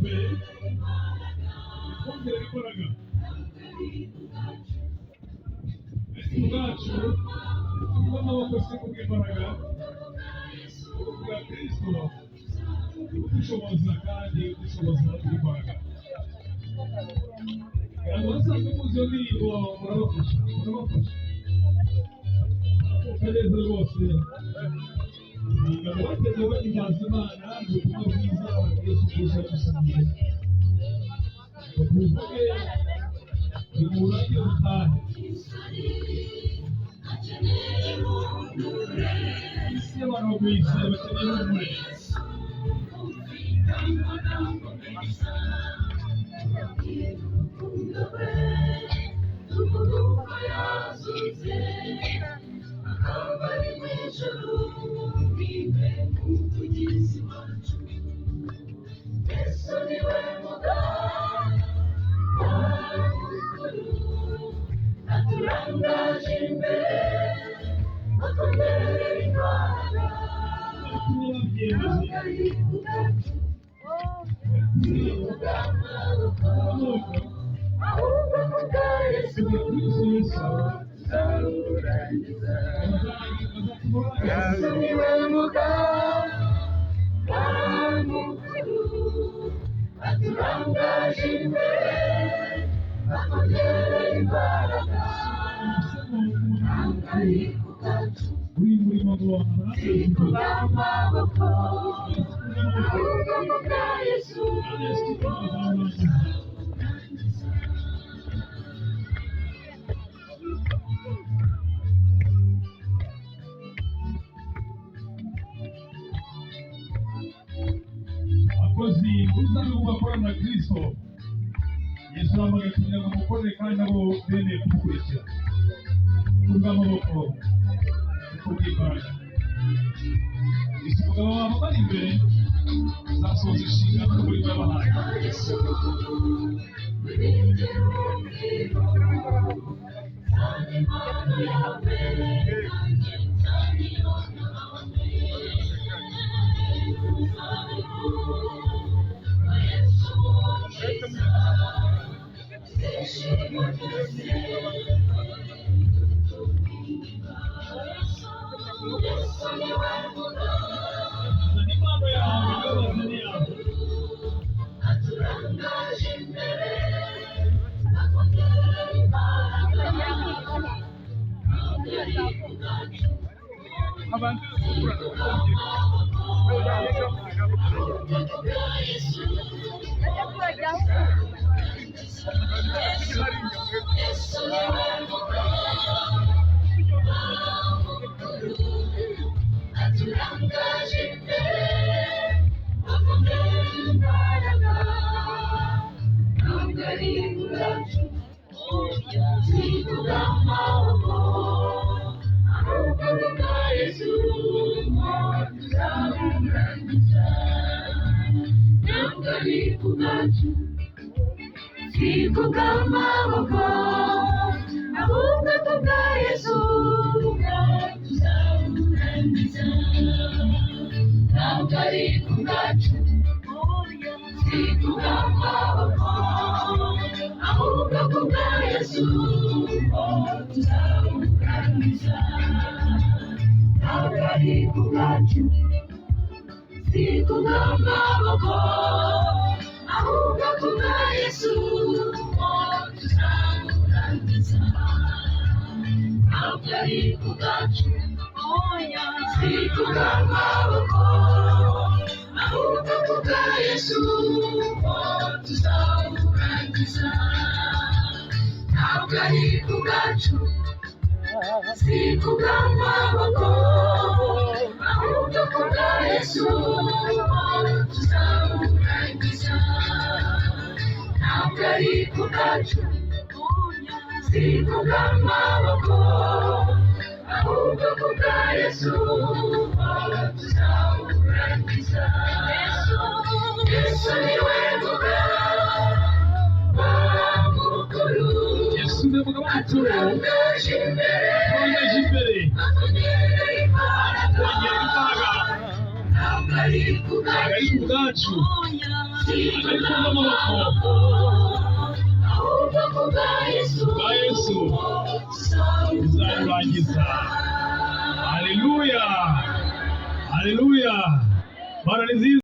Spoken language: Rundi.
Imbere twongera imbaraga ubwacu kubw'amaboko, si kubw'imbaraga, kubwa Kristo udushoboza kandi udushoboza imbaraga. Kugira ngo basanzwe muzi iyo ndirimbo, murabafasha, murabafasha neza rwose. Ingabo bateze bahimbaza Imana, ubutumwa bwiza Yesu Kristo yadusigiye ngo tubuvuge, nimurangize dutahe. Isi y'abantu bagwise bakeneye ihumure. Kuba babyemeje amaboko kubwa Kristo Yesu bazatuma. Uri murimo ngo Amaboko, ahubwo kubwa Yesu. Abakozi uruzabibu bakorana na Kristo Yesu, aramagaye kugira ngo mukorere, kandi nabo bemeye kumukurikira kubw'amaboko, kubw'imbaraga. Isi umugabo wabo bari imbere azasohoza inshingano n'umurimo yabahaye. Zana impano yawe, nawe bazane iyawe. Si kubw'amaboko, ahubwo kubwa Yesu tuzawurangiza. Ntabwo ari kubwacu, si kubw'amaboko, ahubwo kubwa Yesu tuzawurangiza. Ntabwo ari kubwacu, si kubw'amaboko, ahubwo kubwa Yesu tuzawurangiza. Ntabwo ari kubwacu, si kubw'amaboko, ahubwo kubwa Yesu tuzawurangiza. Ntabwo ari kubwacu, si kubw'amaboko, ahubwo kubwa Yesu tuzawurangiza. Ntabwo ari kubwacu, si kubw'amaboko, ahubwo kubwa Yesu tuzawurangiza. Yesu niwe mugaba mukuru, Yesu ni umugaba mukuru aturangaje imbere, turangaje imbere, atwongerera imbaraga. twongera imbaraga. Ntabwo ari Si ku Ntabwo ari ku bwacu, si ntabwo ari ku bw'amaboko. Ahubwo ku bwa Yesu. Bwa Yesu tuzawurangiza. Haleluya, haleluya! Mana ni nziza.